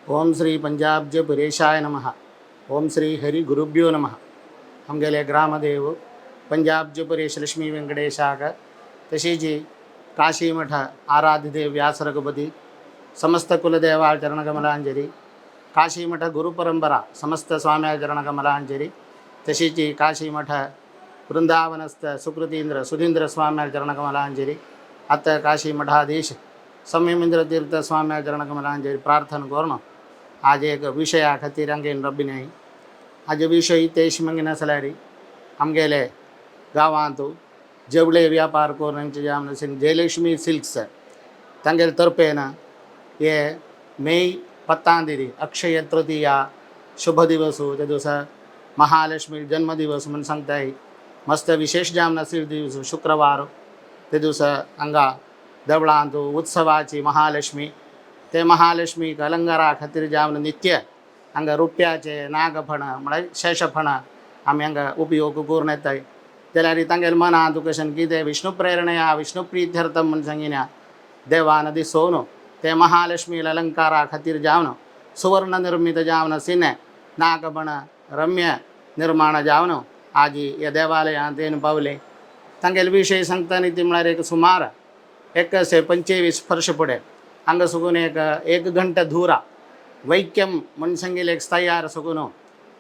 ओम श्री पंजाब्जपुरेशाय नमः. ओम श्री हरि गुरुभ्यो नमः. आमगेले ग्रामदेव पंजाब्जपुरेश लक्ष्मी वेंकटेशाक तशीच काशीमठ आराध्यदेव व्यास रघुपती समस्त कुलदेवा चरणकमलांजली, काशीमठ गुरुपरंपरा समस्त स्वाम्या चरणकमलांजली, तशीच काशीमठ वृंदावनस्थ सुकृतींद्र सुधींद्र स्वाम्या चरणकमलांजली, अत काशी मठाधीश संयमेंद्र तीर्थ स्वाम्या चरणकमलांजली प्रार्थना करून आज एक विशया खातीर हांगेन रब्बी. आज विशय तेश मंगिन आसल्यार आमगेले गांवांत जवळे व्यापार करून आमचे जावन जयलक्ष्मी सिल्क्स तांगेले तर्फेन हे मे 10 अक्षय तृतीया शुभ दिवस, त्या दिवसा महालक्ष्मी जन्मदिवस म्हणून सांगताय. मस्त विशेष जावन आशिल्लो दिवस शुक्रवार. ते दिवसा हांगा देवळांत उत्सवाची महालक्ष्मी, ते महालक्ष्मीक अलंकारा खातीर जावन नित्य हांगा रुप्याचे नागफण म्हळ्यार शेषफण आमी हांगा उपयोग करून येताय. जाल्यार तांगेले मनांत कशें कितें विष्णु प्रेरणया विष्णु प्रीत्यर्थम म्हूण सांगिना देवान दिसोवन ते महालक्ष्मी अलंकारा खातीर जावन सुवर्ण निर्मित जावन सिने नागबण रम्य निर्माण जावन आजी ह्या देवालयांत येवन पावले. तांगेले विशय सांगता ती म्हळ्यार एक सुमार 125 वर्ष फुडें हांगा सुकून एक एक घंटा धुरा वैक्यम म्हण सांगिल्लें एक तयार सुकून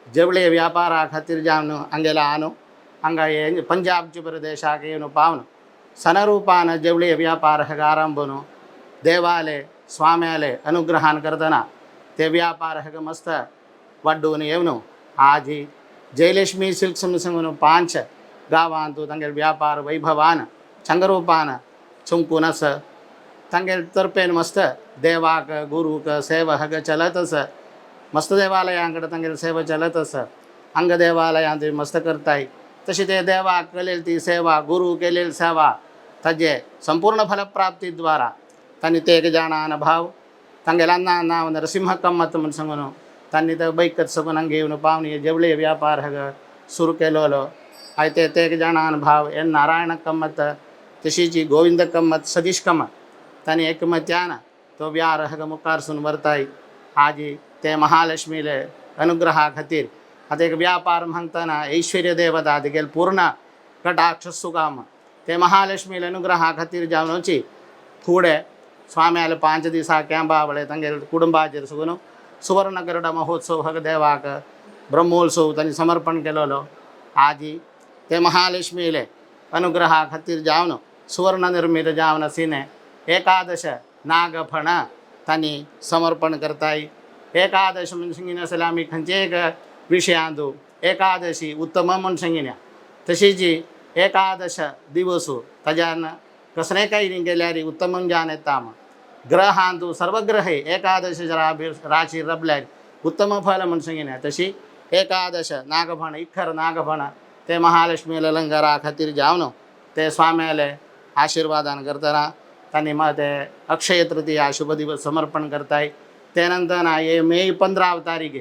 जवळे व्यापारा खातीर जावन हांगेले आनु हांगा हे पंजाबचे प्रदेशाक येवन पावन सनरूपान जवळे व्यापार हेग आरंभनु देवाले स्वाम्याले अनुग्रहान करतना ते व्यापार हेग मस्त वाड्डून येवन आजी जयलक्ष्मी सिल्क्स सांगून पांच गांवांत तांगेले व्यापार वैभवान चंगरूपान चुंकून आसा. तांगेले तर्फेन मस्त देवाक गुरूक सेवा हग चलत आसा. मस्त देवालयां कडेन तांगेली सेवा चलत आसा. हांगा देवालयांत मस्त करताय. तशी ते देवाक केलेली ती सेवा, गुरू केलेली सेवा, ताजे संपूर्ण फलप्राप्ती द्वारा तांणी ते एक जाणान भाव तांगेले अण्णा नांव नरसिंह कम्मत म्हण सांगून तांणी ते बैकत सगून हांगा येवन पावणी जेवळे व्यापार हग सुरू केलोलो. आय ते ते एक जाणान भाव एन नारायण कम्मत, तशीच गोविंद कम्मत, सतीश कम्मत तांणी एकमत्यान तो व्यार हग मुखारसून व्हरताय. आजी ते महालक्ष्मीले अनुग्रहा खातीर आतां एक व्यापार मागतना ऐश्वर्य देवता तिगेले पूर्ण कटाक्ष सुगाम ते महालक्ष्मीले अनुग्रहा खातीर जावनची फुडें स्वाम्याले 5 दिसा कॅम्पावळे तांगेले कुटुंबाचेर सगून सुवर्ण गरुड महोत्सव हग देवाक ब्रह्मोत्सव तांणी समर्पण केलोलो. आजी ते महालक्ष्मीले अनुग्रहा खातीर जावन सुवर्ण निर्मित जावन सिने एकादश नागफण तांणी समर्पण करताय. एकादश म्हण सांगिना जाल्यार आमी खंयचे एक विशयांत एकादशी उत्तम म्हण सांगिना. तशीच एकादश दिवस ताज्यान कसलें काही न्ही केल्यार उत्तम जावन येता. ग्रहांतु सर्वग्रहे एकादश राशी रबल्यार उत्तम फल म्हण सांगिना. तशी एकादश नागफण इखर नागफण ते महालक्ष्मी अलंकारा खातीर जावन ते स्वाम्याले आशीर्वादान करतना तांणी मग ते अक्षय तृतीया शुभ दिवस समर्पण करताय. ते नंतर हे मे 15 तारीखे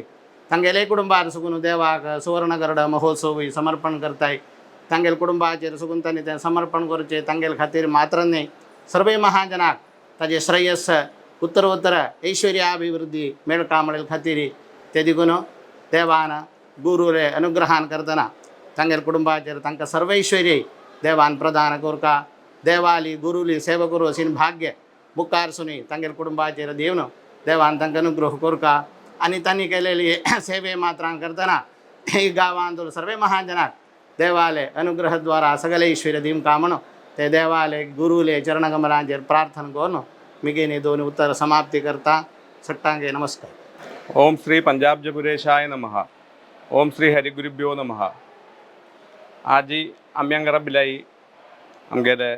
तांगेले कुटुंबार सुकून देवाक सुवर्ण गरुड महोत्सव समर्पण करताय. तांगेले कुटुंबाचेर सुकून तांणी तें समर्पण करचें तांगेले खातीर मात्र न्हय, सर्वे महाजनाक ताजें श्रेयस उत्तर उत्तर ऐश्वर्याभिवृद्धी मेळटा म्हणले खातीर ते देखून देवान गुरुले अनुग्रहान करतना तांगेले कुटुंबाचेर तांकां सर्वैश्वर्य देवान प्रदान करका. देवाली गुरुली सेवा करू अशीन भाग्य मुखार सुनी तांगेले कुटुंबाचेर दिवन देवान तांकां अनुग्रह करका. आनी तांणी केलेली सेवे मात्रां करतना ही गांवांत सर्वे महाजनाक देवाले अनुग्रह द्वारा सगळे ऐश्वर्य दिवका म्हणून ते देवाले गुरुले चरणकमलांचेर प्रार्थना करून मिगेनी दोन उत्तर समाप्ती करता. सट्टांगे नमस्कार. ओम श्री पंजाब्जपुरेशाय नमः. ओम श्री हरिगुरुभ्यो नमः. आजी आमी हांगा राबिल्याय आमगेले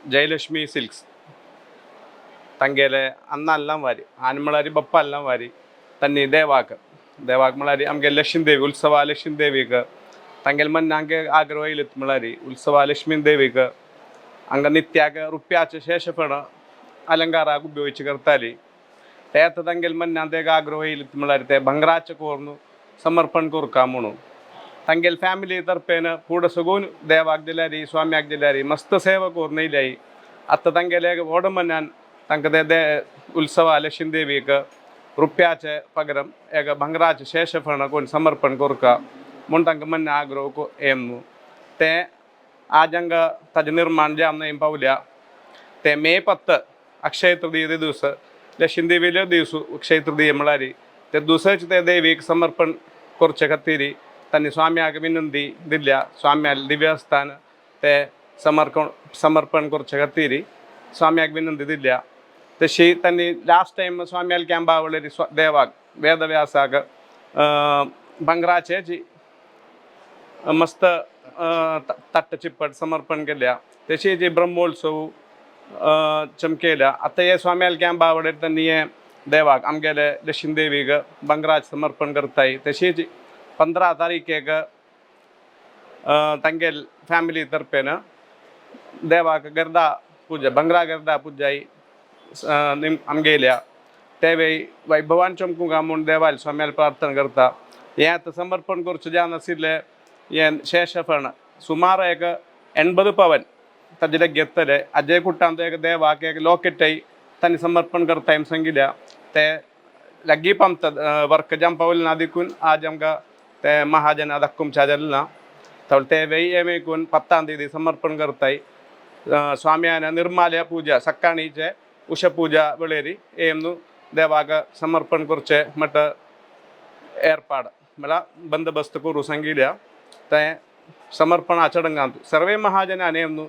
जयलक्ष्मी सिल्क्स तांगेले अण्णा अल्लां वारी आनी म्हळ्यार बप्पा अल्लां वारी तांणी देवाक देवाक म्हळ्यार आमगे लक्ष्मी देवी उत्सवा लक्ष्मी देवीक तांगेले मन्नांगे आग्रह येयलेत म्हळ्यार उत्सवा लक्ष्मी देवीक हांगा नित्याक रुप्याचे शेषफण अलंकाराक उपयोगिची करताली. ते आतां तांगेले मन्नांत एक आग्रह येयलेत म्हळ्यार ते भांगराचे करून समर्पण करका म्हणून तांगेले फॅमिली तर्फेन फुडें सगून देवाक दिल्यारी स्वाम्याक दिल्यारी मस्त सेवा करून येयल्याय. आतां तांगेले व्हड मनान तांकां ते दे उत्सवा लक्ष्मी देवीक रुपयाचे पगरम एक भांगराचे शेषफण कोण समर्पण करुका म्हूण तांकां मन्य आग्रो एम न्हू तें आज हांगा ताजें निर्माण जावन येवन पावल्या. ते मे 10 अक्षय तृतीय दिवस, लक्ष्मी देवीले दिवस अक्षय तृतीय म्हळ्यार ते दुसरेच ते देवीक समर्पण करचे खातीर तांणी स्वाम्याक विनंती दिल्या. स्वाम्या दिव्यस्थान ते समर्पण करचे खातीर स्वाम्याक विनंती दिल्या. तशी तांणी लास्ट टायम स्वाम्याल कॅम्पा वळेरी देवाक वेदव्यासाक भांगराचे जी मस्त ताट्ट चिप्पट समर्पण केल्या. तशी जी ब्रह्मोत्सव चमकेल्या. आतां हे स्वाम्याल कॅम्पा वळेर तांणी हे देवाक आमगेले लक्ष्मी देवीक भांगराच समर्पण करताय. तशीच 15 तारीखेक तांगेल फॅमिली तर्फेन देवाक गरदा पूजा, भांगरा गरदा पुजाय आमगेल्या ते वेळी वैभवान चमकूंक म्हूण देवाल स्वाम्याल प्रार्थना करता. हें आतां समर्पण करचें जावन आशिल्लें हें शेषफण सुमार एक 80 पवन ताजे घेतले. अजय कुट्टांत एक देवाक एक लॉकेटय तांणी समर्पण करता म्हूण सांगिल्ल्या. ते लागीं पामता वर्क जाम पावले ना देखून आज आमकां ते महाजन दाखोवच्या जालें ना. तर ते वेळी हें 10 तेदी समर्पण करताय. स्वाम्यान निर्माल्य पूजा सकाळीचे उष पूजा वेळेरी येवन देवाक समर्पण करचे मट ಏರ್ಪಾಡು म्हळ्यार बंदोबस्त करूं सांगिल्ल्या. तें समर्पण आचडंगांत सर्वे महाजन येवन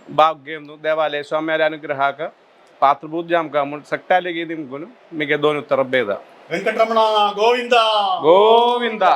भाग घेवन देवालय स्वाम्याल्या अनुग्रहाक पात्रभूत जामका म्हूण सगळ्या लेगीत निमगून मिगे दोन उत्तर भेदा. वेंकटरमण गोविंद. गोविंदा.